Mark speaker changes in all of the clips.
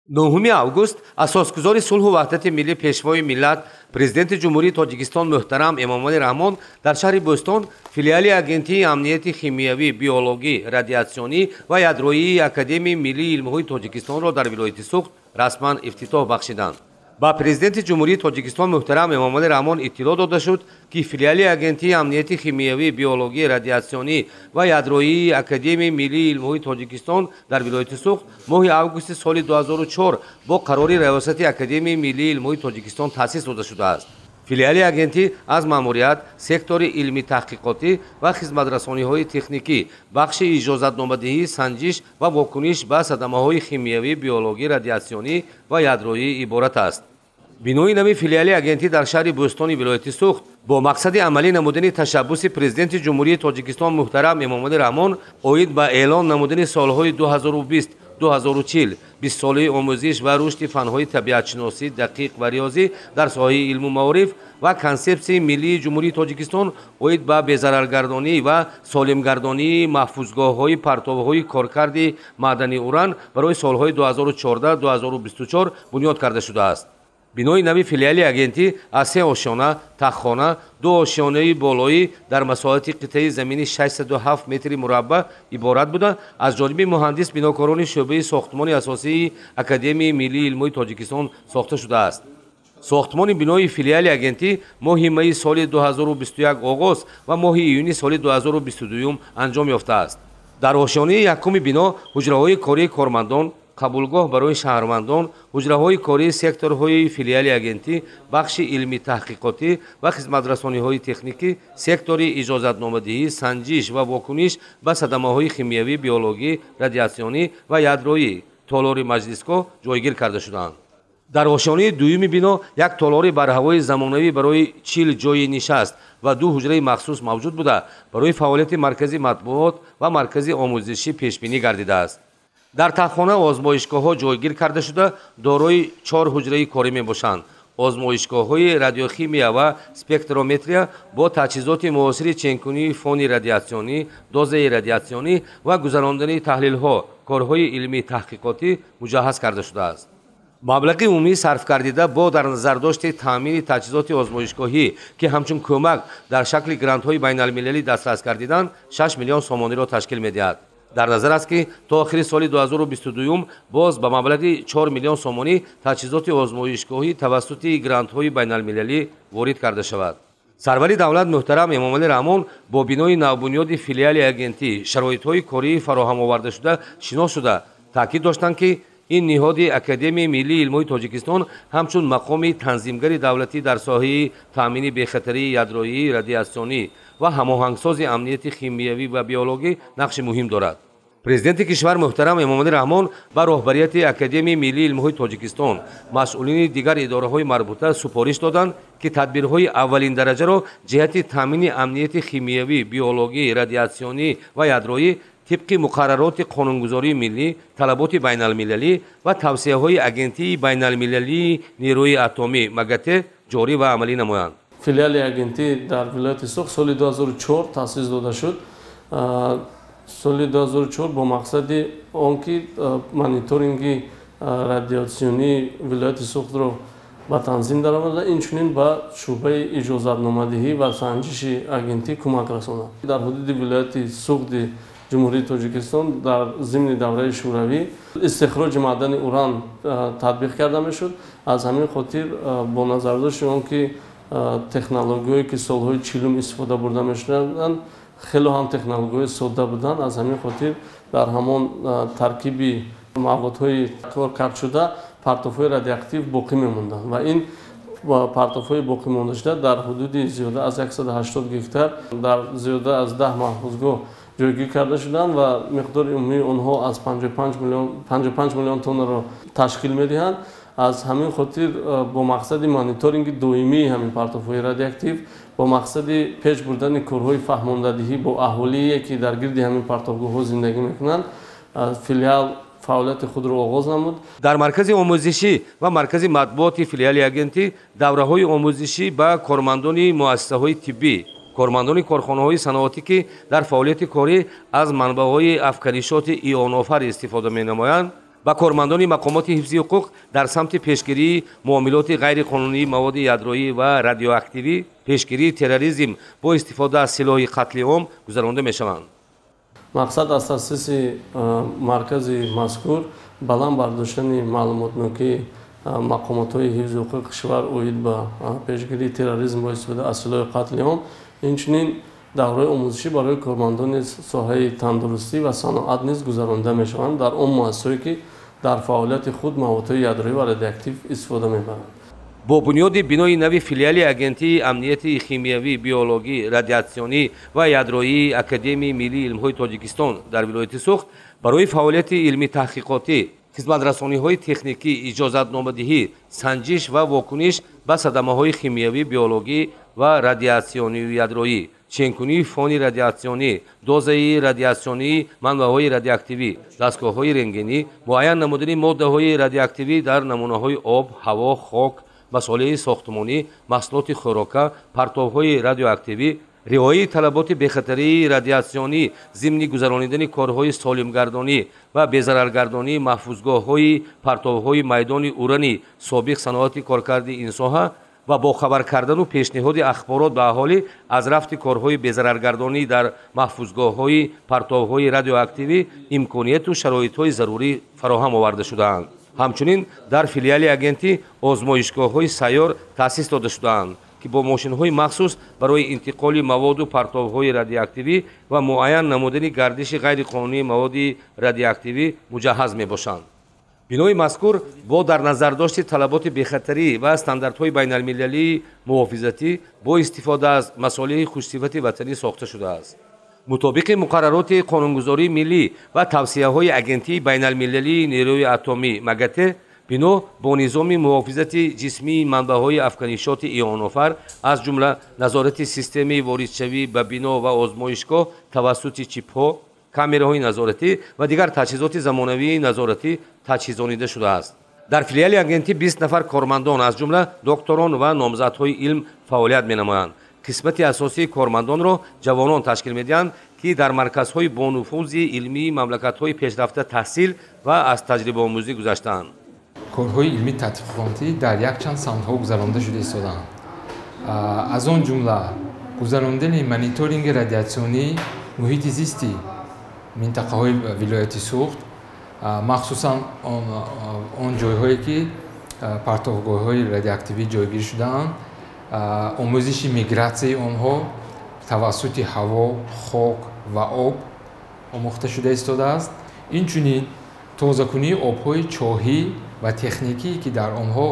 Speaker 1: 9 август асосгузори сулҳу ваҳдати миллӣ, пешвои миллат, президенти Ҷумҳурии Тоҷикистон муҳтарам Эмомалӣ Раҳмон дар шаҳри Бӯстон филиали Агентии амнияти химиявӣ, биологӣ, радиатсионӣ ва ядроии Академияи миллии илмҳои Тоҷикистонро дар вилояти Суғд расман ифтитоҳ бахшиданд. Ба президенти Ҷумҳурии Тоҷикистон муҳтарам Эмомалӣ Раҳмон иттилоъ дода шуд, ки филиали Агентии амнияти химиявӣ, биологӣ, радиатсионӣ ва ядроии Академияи миллии илмҳои Тоҷикистон дар вилояти Суғд моҳи августи соли 2004 бо қарори Раёсати Академияи миллии илмҳои Тоҷикистон таъсис дода шудааст. Филиали агентӣ аз маъмурият, сектори илмӣ-таҳқиқотӣ ва хизматрасониҳои техникӣ, бахши иҷозатномадиҳӣ, санҷиш ва вокуниш ба садамаҳои химиявӣ, биологӣ, радиатсионӣ ва ядроӣ иборат аст. Бинои нави филиали агентӣ дар шаҳри Бӯстони вилояти Суғд бо мақсади амалӣ намудани ташаббуси президенти Ҷумҳурии Тоҷикистон муҳтарам Эмомалӣ Раҳмон оид ба эълон намудани солҳои 2020 2040 бистсолаи омӯзиш ва рушди фанҳои табиатшиносӣ, дақиқ ва риёзӣ дар соҳаи илму маориф ва Консепсияи миллии Ҷумҳурии Тоҷикистон оид ба безараргардонӣ ва солимгардонии маҳфузгоҳҳои партовҳои коркарди маъдани уран барои солҳои 2014-2024 бунёд карда шудааст. Бинои нави филиали агентӣ аз се ошёна, таххона, ду ошёнаи болоӣ дар масоҳати қитъаи замини 607 метри мураббаъ иборат буда, аз ҷониби муҳандис бинокорони шӯъбаи сохтмони асосии Академияи миллии илмҳои Тоҷикистон сохта шудааст. Сохтмони бинои филиали агентӣ моҳи майи соли 2021 оғоз ва моҳи июни соли 2022 анҷом ёфтааст. Дар ошёнаи якуми бино ҳуҷраҳои кории кормандон, қабулгоҳ барои шаҳрвандон, ҳуҷраҳои кории секторҳои филиали агентӣ, бахши илмӣ-таҳқиқотӣ ва хизматрасониҳои техникӣ, сектори иҷозатномадиҳӣ, санҷиш ва вокуниш ба садамаҳои химиявӣ, биологӣ, радиатсионӣ ва ядроӣ, толори маҷлисгоҳ ҷойгир карда шудаанд. Дар ошёнаи дуюми бино як толори барҳавои замонавӣ барои 40 ҷойи нишаст ва ду ҳуҷраи махсус мавҷуд буда, барои фаъолияти маркази матбуот ва маркази омӯзишӣ пешбинӣ гардидааст. Дар таххона озмоишгоҳҳо ҷойгир карда шуда, дорои 4 ҳуҷраи корӣ мебошанд. Озмоишгоҳҳои радиохимия ва спектрометрия бо таҷҳизоти муосири ченкунии фони радиатсионӣ, дозаи радиатсионӣ ва гузарондани таҳлилҳо, корҳои илмии таҳқиқотӣ муҷаҳҳаз карда шудааст. Маблағи умумӣ сарф гардида бо дар назардошти таъмини таҷҳизоти озмоишгоҳӣ, ки ҳамчун кӯмак дар шакли грантҳои байналмилалӣ дастрас гардиданд, 6 миллион сомониро ташкил медиҳад. Дар назар аст, ки то охири соли 2022 боз ба маблағи 4 миллион сомонӣ таҷҳизоти озмоишгоҳӣ тавассути грантҳои байналмилалӣ ворид карда шавад. Сарвари давлат муҳтарам Эмомалӣ Раҳмон бо бинои навбунёди филиали агентӣ шароитҳои кории фароҳам овардашуда шинос шуда, таъкид доштанд, ки ин ниҳоди Академияи миллии илмҳои Тоҷикистон ҳамчун мақоми танзимгари давлатӣ дар соҳаи таъмини бехатарии ядроӣ, радиатсионӣ ва ҳамоҳангсози амнияти химиявӣ ва биологӣ нақши муҳим дорад. Президенти кишвар муҳтарам Эмомалӣ Раҳмон ба роҳбарияти Академияи миллии илмҳои Тоҷикистон, масъулини дигар идораҳои марбута супориш доданд, ки тадбирҳои аввалиндараҷаро ҷиҳати таъмини амнияти химиявӣ, биологӣ, радиатсионӣ ва ядроӣ тибқи муқаррароти қонунгузории миллӣ, талаботи байналмилалӣ ва тавсияҳои Агентии байналмилалии нерӯи атомӣ МАГАТЭ ҷорӣ ва амалӣ намоянд.
Speaker 2: Филиали агентӣ дар вилояти Суғд соли 2004 таъсис дода шуд. Соли 2004 бо мақсади он ки мониторинги радиатсионии вилояти Суғдро ба танзим дароварда, инчунин ба шӯъбаи иҷозатномадиҳӣ ва санҷиши агентӣ кӯмак расонад. Дар ҳудуди вилояти Суғди Ҷумҳурии Тоҷикистон дар зимни давраи Шӯравӣ истихроҷи маъдани уран татбиқ карда мешуд. Аз ҳамин хотир бо назардошти он ки технологияҳое ки солҳои 40 истифода бурда мешуданд, хеле ҳам технологияҳои содда буданд. Аз ҳамин хотир дар ҳамон таркиби маводҳои коркардшуда партовҳои радиоактив боқӣ мемонданд ва ин партовҳои боқӣ мондашуда дар ҳудуди зиёда аз 180 гектар дар зиёда аз 10 маҳфузгоҳ ҷойгир карда шуданд ва миқдори умумии онҳо аз 55 миллион тоннаро ташкил медиҳанд. Аз ҳамин хотир бо мақсади мониторинги доимии ҳамин партовҳои радиоактив, бо мақсади пеш бурдани корҳои фаҳмондадиҳӣ бо аҳолие ки дар гирди ҳамин партовгоҳҳо зиндагӣ мекунанд, филиал фаъолияти худро оғоз намуд.
Speaker 1: Дар маркази омӯзишӣ ва маркази матбуоти филиали агентӣ давраҳои омӯзишӣ ба кормандони муассисаҳои тиббӣ, кормандони корхонаҳои саноатӣ, ки дар фаъолияти корӣ аз манбаъҳои афканишоти ионофар истифода менамоянд, Ба кормандони мақомоти ҳифзи ҳуқуқ дар самти пешгирии муомилоти ғайриқонунии маводи ядроӣ ва радиоактивӣ, пешгирии терроризм бо истифода аз силоҳи қатли ом гузаронда мешаванд.
Speaker 2: Мақсад аз таъсиси маркази мазкур баланд бардоштани маълумотнокии мақомотҳои ҳифзи ҳуқуқи кишвар оид ба пешгирии терроризм бо истифода аз силоҳи қатли ом, инчунин давраҳои омӯзишӣ барои кормандони соҳаи тандурустӣ ва саноат низ гузаронида мешаванд дар он муассисаҳое ки дар фаъолияти худ маводҳои ядроӣ ва радиоактив истифода мебаранд.
Speaker 1: Бо бунёди бинои нави филиали Агентии амнияти химиявӣ, биологӣ, радиатсионӣ ва ядроии Академияи миллии илмҳои Тоҷикистон дар вилояти Суғд барои фаъолияти илмӣ таҳқиқотӣ, хизматрасониҳои техникӣ, иҷозатномадиҳӣ, санҷиш ва вокуниш ба садамаҳои химиявӣ, биологӣ ва радиатсионию ядроӣ, ченкунии фони радиатсионӣ, дозаи радиатсионии манбаъҳои радиоактивӣ, дастгоҳҳои рентгенӣ, муайян намудани моддаҳои радиоактивӣ дар намунаҳои об, ҳаво, хок, масолеҳи сохтмонӣ, маҳсулоти хӯрока, партовҳои радиоактивӣ, риояи талаботи бехатарии радиатсионӣ зимни гузаронидани корҳои солимгардонӣ ва безараргардонии маҳфузгоҳҳои партовҳои майдони урани собиқ саноати коркарди ин соҳа ва бохабар кардану пешниҳоди ахборот ба аҳолӣ аз рафти корҳои безараргардонӣ дар маҳфузгоҳҳои партовҳои радиоактивӣ имконияту шароитҳои зарурӣ фароҳам оварда шудаанд. Ҳамчунин дар филиали агентӣ озмоишгоҳҳои сайёр таъсис дода шудаанд, ки бо мошинҳои махсус барои интиқоли маводу партовҳои радиоактивӣ ва муайян намудани гардиши ғайриқонунии маводи радиоактивӣ муҷаҳҳаз мебошанд. Бинои мазкур бо дар назардошти талаботи бехатарӣ ва стандартҳои байналмилалии муҳофизатӣ бо истифода аз масолеҳи хушсифати ватанӣ сохта шудааст. Мутобиқи муқаррароти қонунгузории миллӣ ва тавсияҳои Агентии байналмилалии нерӯи атомӣ МАГАТЭ, бино бо низоми муҳофизати ҷисмии манбаъҳои афканишоти ионофар, аз ҷумла назорати системаи воридшавӣ ба бино ва озмоишгоҳ тавассути чипҳо, камераҳои назоратӣ ва дигар таҷҳизоти замонавии назоратӣ таҷҳизонида шудааст. Дар филиали агентӣ 20 нафар кормандон, аз ҷумла докторон ва номзадҳои илм фаъолият менамоянд. Қисмати асосии кормандонро ҷавонон ташкил медиҳанд, ки дар марказҳои бонуфузи илмии мамлакатҳои пешрафта таҳсил ва аз таҷрибаомӯзӣ гузаштаанд.
Speaker 3: Корҳои илмии тадқиқотӣ дар якчанд самтҳо гузаронда шуда истодаанд. Аз он ҷумла гузарондани мониторинги радиатсионии муҳити зисти минтақаҳои вилояти Суғд, махсусан он ҷойҳое ки партовгоҳҳои радиоактивӣ ҷойгир шудаанд, омӯзиши мигратсияи онҳо тавассути ҳаво, хок ва об омӯхта шуда истодааст. Инчунин тозакунии обҳои чоҳӣ ва техникӣ, ки дар онҳо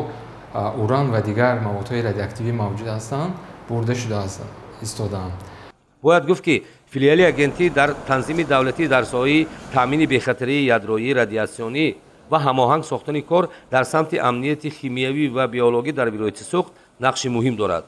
Speaker 3: уран ва дигар маводҳои радиоактивӣ мавҷуд ҳастанд, бурда шуда истодаанд.
Speaker 1: Бояд гуфт, ки филиали агентӣ дар танзими давлатӣ дар соҳаи таъмини бехатарии ядроӣ, радиатсионӣ ва ҳамоҳанг сохтани кор дар самти амнияти химиявӣ ва биологӣ дар вилояти Суғд нақши муҳим дорад.